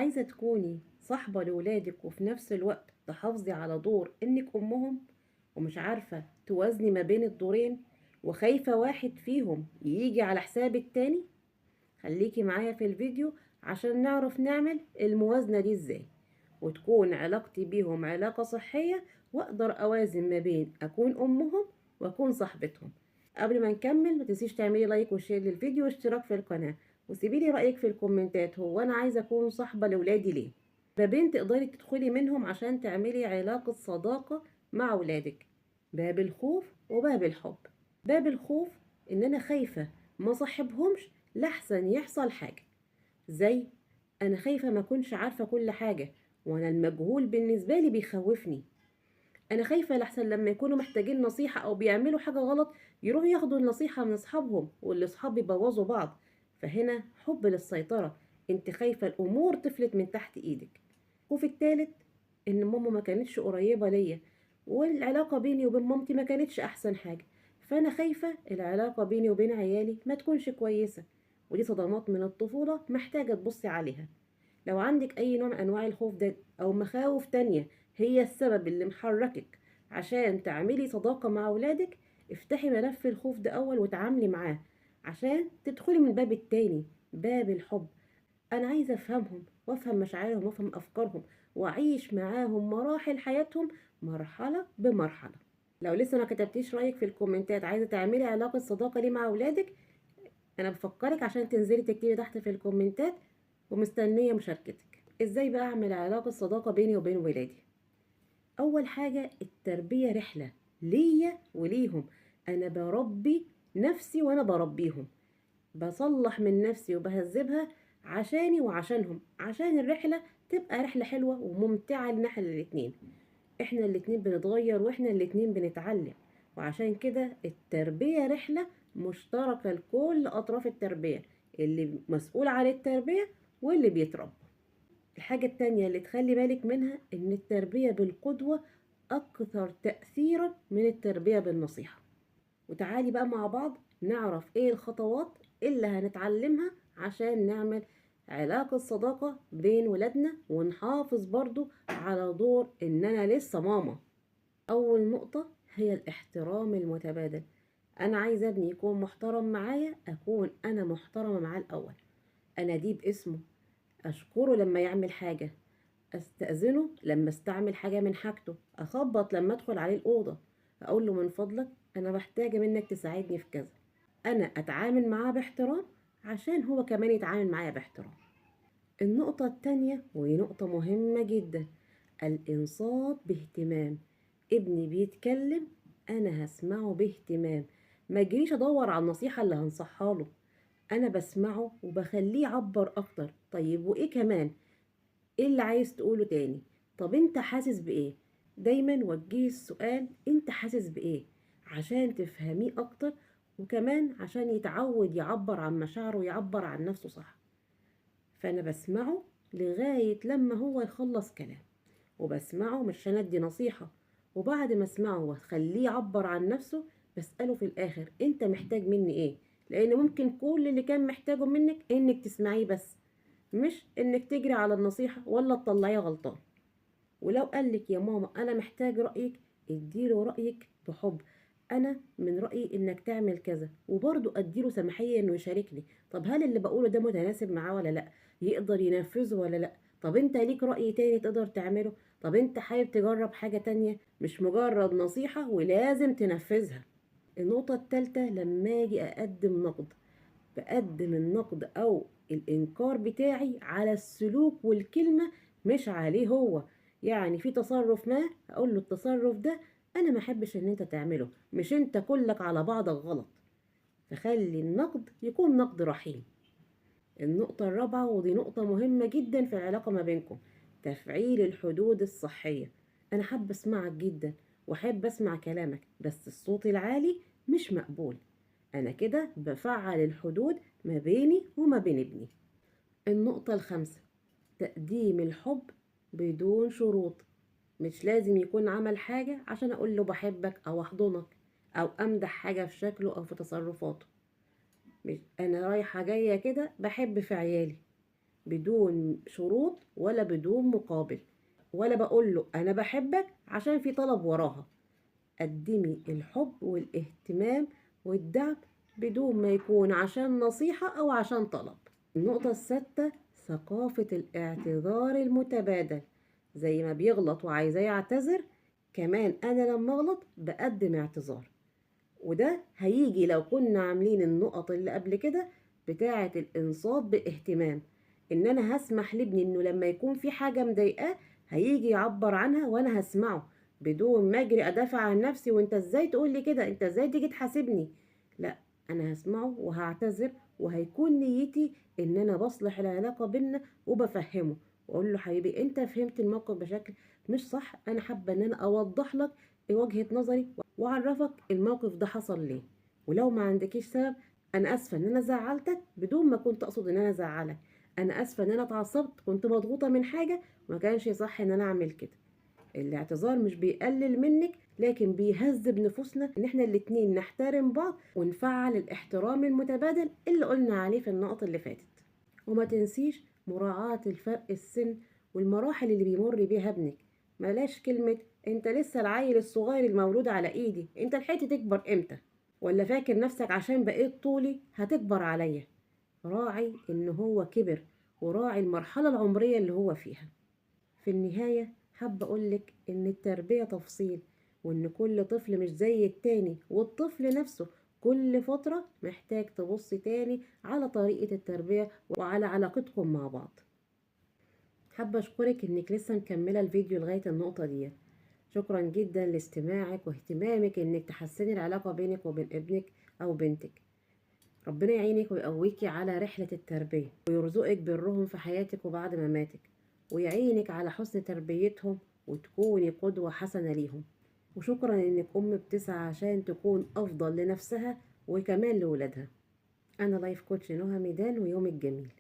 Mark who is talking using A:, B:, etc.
A: عايزة تكوني صاحبة لولادك وفي نفس الوقت تحافظي على دور إنك أمهم، ومش عارفة توازني ما بين الدورين، وخايفة واحد فيهم يجي على حساب التاني؟ خليكي معايا في الفيديو عشان نعرف نعمل الموازنة دي ازاي، وتكون علاقتي بيهم علاقة صحية، واقدر اوازن ما بين اكون امهم واكون صاحبتهم. قبل ما نكمل ما تنسيش تعملي like و share للفيديو واشتراك في القناة، وسيبيلي رأيك في الكومنتات، هو انا عايزة اكون صاحبة لولادي ليه؟ بابين تقدري تدخلي منهم عشان تعملي علاقة صداقة مع ولادك، باب الخوف وباب الحب. باب الخوف ان انا خايفة ما صاحبهمش لحسن يحصل حاجة، زي انا خايفة ما اكونش عارفة كل حاجة وانا المجهول بالنسبة لي بيخوفني، انا خايفة لحسن لما يكونوا محتاجين نصيحة او بيعملوا حاجة غلط يروحوا ياخدوا النصيحة من اصحابهم واللي اصحابي بوظوا بعض. فهنا حب للسيطرة، انت خايفة الامور تفلت من تحت ايدك. وفي التالت ان ماما ما كانتش قريبة ليا والعلاقة بيني وبين مامتي ما كانتش احسن حاجة، فانا خايفة العلاقة بيني وبين عيالي ما تكونش كويسة، ودي صدمات من الطفولة محتاجة تبصي عليها. لو عندك اي نوع من انواع الخوف ده او مخاوف تانية هي السبب اللي محركك عشان تعملي صداقة مع ولادك، افتحي ملف الخوف ده اول وتعاملي معاه عشان تدخلي من الباب التاني، باب الحب. انا عايزة افهمهم وافهم مشاعرهم وافهم افكارهم واعيش معاهم مراحل حياتهم مرحلة بمرحلة. لو لسه ما كتبتيش رأيك في الكومنتات عايزة تعملي علاقة صداقة ليه مع ولادك، انا بفكرك عشان تنزلي تكتبي تحت في الكومنتات، ومستنية مشاركتك. ازاي بقى اعمل علاقة صداقة بيني وبين ولادي؟ اول حاجة التربية رحلة ليا وليهم، انا بربي نفسي وانا بربيهم، بصلح من نفسي وبهذبها عشاني وعشانهم، عشان الرحلة تبقى رحلة حلوة وممتعة لنا احنا الاتنين. احنا الاتنين بنتغير واحنا الاتنين بنتعلم، وعشان كده التربية رحلة مشتركة لكل أطراف التربية، اللي مسؤول عن التربية واللي بيتربى. الحاجة التانية اللي تخلي بالك منها إن التربية بالقدوة أكثر تأثيرا من التربية بالنصيحة. وتعالي بقى مع بعض نعرف إيه الخطوات اللي هنتعلمها عشان نعمل علاقة صداقة بين ولادنا ونحافظ برضو على دور إن أنا لسه ماما. أول نقطة هي الاحترام المتبادل. أنا عايزة ابني يكون محترم معايا، أكون أنا محترمة معاه الأول، أناديه باسمه، أشكره لما يعمل حاجة، أستأذنه لما استعمل حاجة من حاجته، أخبط لما أدخل عليه الأوضة، أقول له من فضلك أنا محتاجة منك تساعدني في كذا. أنا أتعامل معاه باحترام عشان هو كمان يتعامل معايا باحترام. النقطة التانية وهي نقطة مهمة جدا، الإنصات باهتمام. ابني بيتكلم أنا هسمعه باهتمام، ما اجريش أدور على النصيحة اللي هنصحها له، أنا بسمعه وبخليه يعبر أكتر. طيب وإيه كمان؟ إيه اللي عايز تقوله تاني؟ طب أنت حاسس بإيه؟ دايما وجهي السؤال أنت حاسس بإيه عشان تفهميه أكتر، وكمان عشان يتعود يعبر عن مشاعره ويعبر عن نفسه صح. فأنا بسمعه لغاية لما هو يخلص كلام، وبسمعه مش عشان أدي نصيحة، وبعد ما أسمعه وأخليه يعبر عن نفسه بسأله في الآخر أنت محتاج مني إيه؟ لأن ممكن كل اللي كان محتاجه منك إنك تسمعيه بس، مش إنك تجري على النصيحة ولا تطلعيه غلطان. ولو قالك يا ماما أنا محتاج رأيك، اديله رأيك بحب، أنا من رأيي إنك تعمل كذا، وبرضه أديله سماحية إنه يشاركني. طب هل اللي بقوله ده متناسب معاه ولا لأ؟ يقدر ينفذه ولا لأ؟ طب أنت ليك رأي تاني تقدر تعمله؟ طب أنت حابب تجرب حاجة تانية؟ مش مجرد نصيحة ولازم تنفذها. النقطة التالتة لما أجي أقدم نقد، بقدم النقد أو الإنكار بتاعي على السلوك والكلمة مش عليه هو. يعني في تصرف ما أقول له التصرف ده أنا ما أحبش إن أنت تعمله، مش أنت كلك على بعضك غلط. فخلي النقد يكون نقد رحيم. النقطة الرابعة ودي نقطة مهمة جدا في العلاقة ما بينكم، تفعيل الحدود الصحية. أنا حابة أسمعك جدا وأحب أسمع كلامك، بس الصوت العالي مش مقبول. أنا كده بفعل الحدود ما بيني وما بين ابني. النقطة الخامسة تقديم الحب بدون شروط. مش لازم يكون عمل حاجة عشان أقول له بحبك أو أحضنك أو أمدح حاجة في شكله أو في تصرفاته. مش أنا رايحة جاية كده بحب في عيالي، بدون شروط ولا بدون مقابل، ولا بقول له أنا بحبك عشان في طلب وراها. قدمي الحب والاهتمام والدعم بدون ما يكون عشان نصيحة أو عشان طلب. النقطة السادسة ثقافة الاعتذار المتبادل. زي ما بيغلط وعايزاه يعتذر، كمان أنا لما أغلط بقدم اعتذار، وده هيجي لو كنا عاملين النقط اللي قبل كده بتاعة الإنصات باهتمام، إن أنا هسمح لابني إنه لما يكون في حاجة مضايقاه هيجي يعبر عنها وأنا هسمعه بدون ما أجري أدافع عن نفسي، وأنت إزاي تقول لي كده، أنت إزاي تيجي تحاسبني. لا، أنا هسمعه وهعتذر، وهيكون نيتي إن أنا بصلح العلاقة بينا وبفهمه وأقول له حبيبي أنت فهمت الموقف بشكل مش صح، أنا حابة إن أنا أوضح لك وجهة نظري وأعرفك الموقف ده حصل ليه، ولو ما عندكيش سبب أنا آسفة إن أنا زعلتك بدون ما كنت أقصد إن أنا أزعلك، أنا آسفة إن أنا اتعصبت، كنت مضغوطة من حاجة وما كانش صح إن أنا أعمل كده. الاعتذار مش بيقلل منك، لكن بيهذب نفوسنا إن إحنا الاتنين نحترم بعض ونفعل الاحترام المتبادل اللي قلنا عليه في النقط اللي فاتت. وما تنسيش مراعاة الفرق السن والمراحل اللي بيمر بيها ابنك. ملاش كلمة انت لسه العيل الصغير المولود على ايدي، انت لحقت تكبر امتى، ولا فاكر نفسك عشان بقيت طولي هتكبر عليا. راعي ان هو كبر، وراعي المرحلة العمرية اللي هو فيها. في النهاية حابة اقولك ان التربية تفصيل، وان كل طفل مش زي التاني، والطفل نفسه كل فترة محتاج تبص تاني على طريقة التربية وعلى علاقتكم مع بعض. حابة اشكرك انك لسه مكملة الفيديو لغاية النقطة دي. شكرا جدا لاستماعك واهتمامك انك تحسني العلاقة بينك وبين ابنك او بنتك. ربنا يعينك ويقويكي على رحلة التربية، ويرزقك برهم في حياتك وبعد مماتك، ويعينك على حسن تربيتهم وتكوني قدوة حسنة ليهم. وشكرا انك ام بتسعى عشان تكون افضل لنفسها وكمان لولادها. انا life coach نهى ميدان، ويومك جميل.